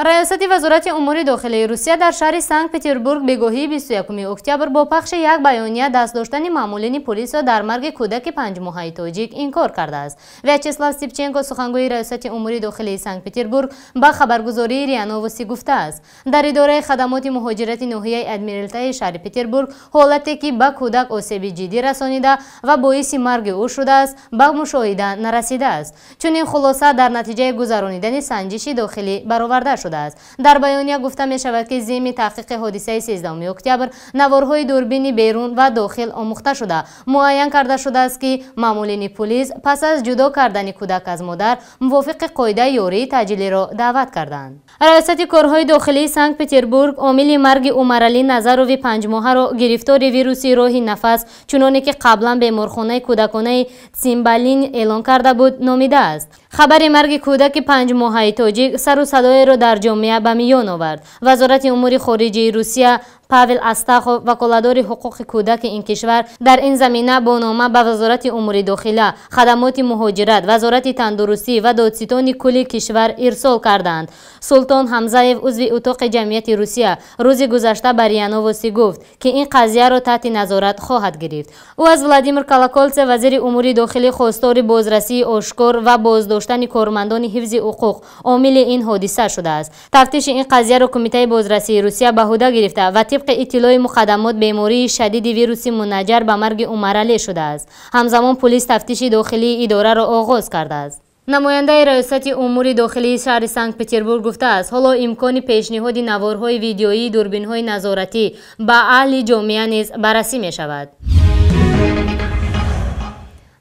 Раёсати Вазорати умури дохилии Русия дар шаҳри Санкт-Петербург бегоҳии 21 октябр бо пахши як баёния даст доштани маъмулини полисро дар марги кӯдаки панҷмоҳаи тоҷик инкор кардааст. Вячеслав Степченко, сухангӯи Раёсати умури дохилии Санкт-Петербург, ба хабаргузории РИА Новости гуфтааст: дар идораи хадамоти муҳоҷирати ноҳияи Адмиралтаи шаҳри Петербург ҳолате, ки ба кӯдак осеби ҷиддӣ расонида ва боиси марги ӯ шудааст, ба мушоҳида нарасидааст. Чунин хулоса дар натиҷаи гузаронидани санҷиши дохилӣ бароварда шудааст. Дар баёния гуфта мешавад, ки зимни таҳқиқи ҳодисаи 13 октябр наворҳои дурбини берун ва дохил омӯхта шуда, муайян карда шудааст, ки маъмулини пулис пас аз ҷудо кардани кӯдак аз модар мувофиқи қоида ёрии таъҷилиро даъват карданд. Раёсати корҳои дохилии Санкт-Петербург омили марги Умаралӣ Назарови панҷмоҳаро гирифтори вируси роҳи нафас, чуноне ки қаблан беморхонаи кӯдаконаи Цимбалин эълон карда буд, номидааст. Хабари марги кӯдаки панҷмоҳаи тоҷик сару садоеро дар ҷомеа ба миён овард. Вазорати умури хориҷии Русия, Павел Астахов, ваколадори ҳуқуқи кӯдаки ин кишвар, дар ин замина бо нома ба Вазорати умури дохила, хадамоти муҳоҷират, Вазорати тандурустӣ ва додситони кулли кишвар ирсол карданд. Султон Ҳамзаев, узви утоқи ҷамъияти Русия, рӯзи гузашта ба РИА Новости гуфт, ки ин қазияро таҳти назорат хоҳад гирифт. Ӯ аз Владимир Колоколцев, вазири умури дохилӣ, хостори бозрасии ошкор ва боздоштани кормандони ҳифзи ҳуқуқ омили ин ҳодиса шудааст. Тафтиши ин қазияро Кумитаи бозрасии Русия ба ҳуда гирифта ва тибқи иттилои муқаддамот бемории шадиди вируси мунаҷҷар ба марги Умаралӣ шудааст. Ҳамзамон пулис тафтиши дохилии идораро оғоз кардааст. Намояндаи Раёсати умури дохилии шаҳри Санкт-Петербург гуфтааст, ҳоло имкони пешниҳоди наворҳои видеоии дурбинҳои назоратӣ ба аҳли ҷомеа низ баррасӣ мешавад.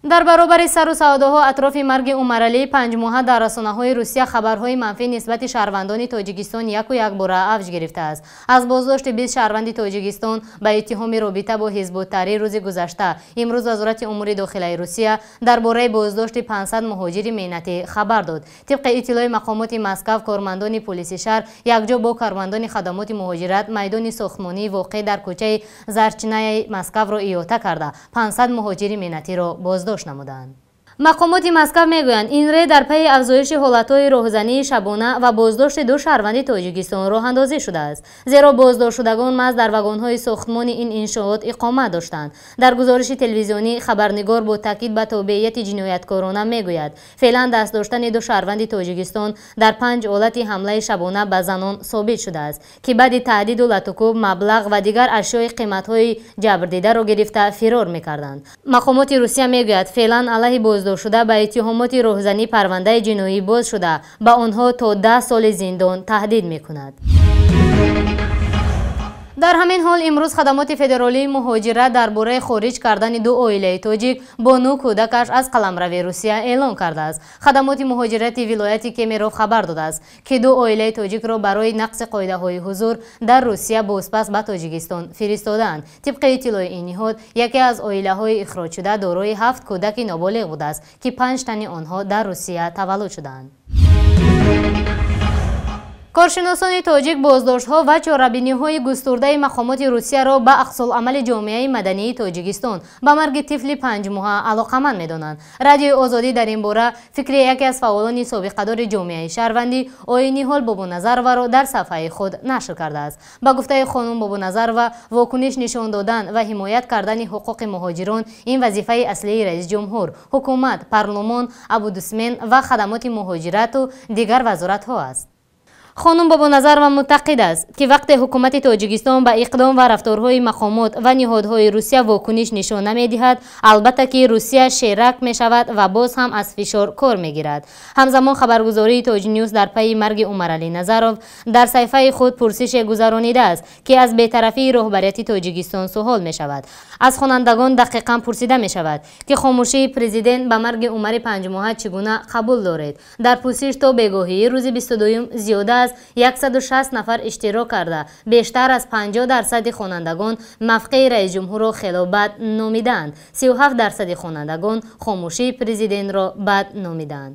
Дар баробари сару савдоҳо атрофи марги Умаралии панҷмоҳа дар расонаҳои Русия хабарҳои манфӣ нисбати шаҳрвандони Тоҷикистон яку якбора авҷ гирифтааст. Аз боздошти 20 шаҳрванди Тоҷикистон ба иттиҳоми робита бо Ҳизбут-Таҳрир рӯзи гузашта, имрӯз Вазорати умури дохилаи Русия дар бораи боздошти 500 муҳоҷири меҳнатӣ хабар дод. Тибқи иттилои мақомоти Москав, кормандони полиси шаҳр якҷо бо кормандони хадамоти муҳоҷират майдони сохтмонии воқеъ дар кӯчаи Зарчнаяи Москавро иҳота карда, 500 муҳоҷири меҳнатиро боздошт намуданд. Мақомоти Москав мегӯянд, ин рейд дар пайи афзоиши ҳолатҳои роҳзании шабона ва боздошти ду шаҳрванди Тоҷикистон роҳандозӣ шудааст, зеро боздоштшудагон маҳз дар вагонҳои сохтмони ин иншоот иқомат доштанд. Дар гузориши телевизионӣ хабарнигор бо таъкид ба тобеияти ҷинояткорона мегӯяд, феълан даст доштани ду шаҳрванди Тоҷикистон дар 5 ҳолати ҳамлаи шабона ба занон собит шудааст, ки баъди таҳдиду латукӯб маблағ ва дигар ашёи қиматҳои ҷабрдидаро гирифта фирор мекарданд. Мақомоти Русия мегӯяд, феълан алайҳи боздоштшуда ба иттиҳомоти роҳзанӣ парвандаи ҷиноӣ боз шуда, ба онҳо то 10 соли зиндон таҳдид мекунад. Дар ҳамин ҳол имрӯз хадамоти федералии муҳоҷират дар бораи хориҷ кардани ду оилаи тоҷик бо 9 кӯдакаш аз қаламрави Русия эълон кардааст. Хадамоти муҳоҷирати вилояти Кемеров хабар додааст, ки ду оилаи тоҷикро барои нақси қоидаҳои ҳузур дар Русия бозпас ба Тоҷикистон фиристодаанд. Тибқи иттилои ин ниҳод, яке аз оилаҳои ихроҷшуда дорои 7 кӯдаки ноболиғ будааст, ки 5 тани онҳо дар Русия таваллуд шудаанд. Коршиносони тоҷик боздоштҳо ва чорабиниҳои густурдаи мақомоти Русияро ба аксуламали ҷомеаи мадании Тоҷикистон ба марги тифли панҷмоҳа алоқаманд медонанд. Радиои Озодӣ дар ин бора фикри яке аз фаъолони собиқадори ҷомеаи шаҳрвандӣ Оиниҳол Бобоназароваро дар сафҳаи худ нашр кардааст. Ба гуфтаи хонум Бобоназарова, вокуниш нишон додан ва ҳимоят кардани ҳуқуқи муҳоҷирон ин вазифаи аслии раис ҷумҳур, ҳукумат, парлумон, омбудсмен ва хадамоти муҳоҷирату дигар вазоратҳо аст. Хонум Бобоназарова мутақид аст, ки вақте ҳукумати Тоҷикистон ба иқдом ва рафторҳои мақомот ва ниҳодҳои Русия вокуниш нишон намедиҳад, албатта ки Русия шерак мешавад ва боз ҳам аз фишор кор мегирад. Ҳамзамон хабаргузории Тоҷнюс дар пайи марги Умаралӣ Назаров дар саҳифаи худ пурсише гузаронидааст, ки аз бетарафии роҳбарияти Тоҷикистон суҳол мешавад. Аз хонандагон дақиқан пурсида мешавад, ки хомӯшии президент ба марги Умари панҷмоҳа чӣ гуна қабул доред. Дар пурсиш то бегоҳии рӯзи 22 зиёда аз 160 нафар иштирок карда, бештар аз 50% хонандагон мавқеи раисҷумҳурро хело бад номидаанд. 37% хонандагон хомӯшии президентро бад номидаанд.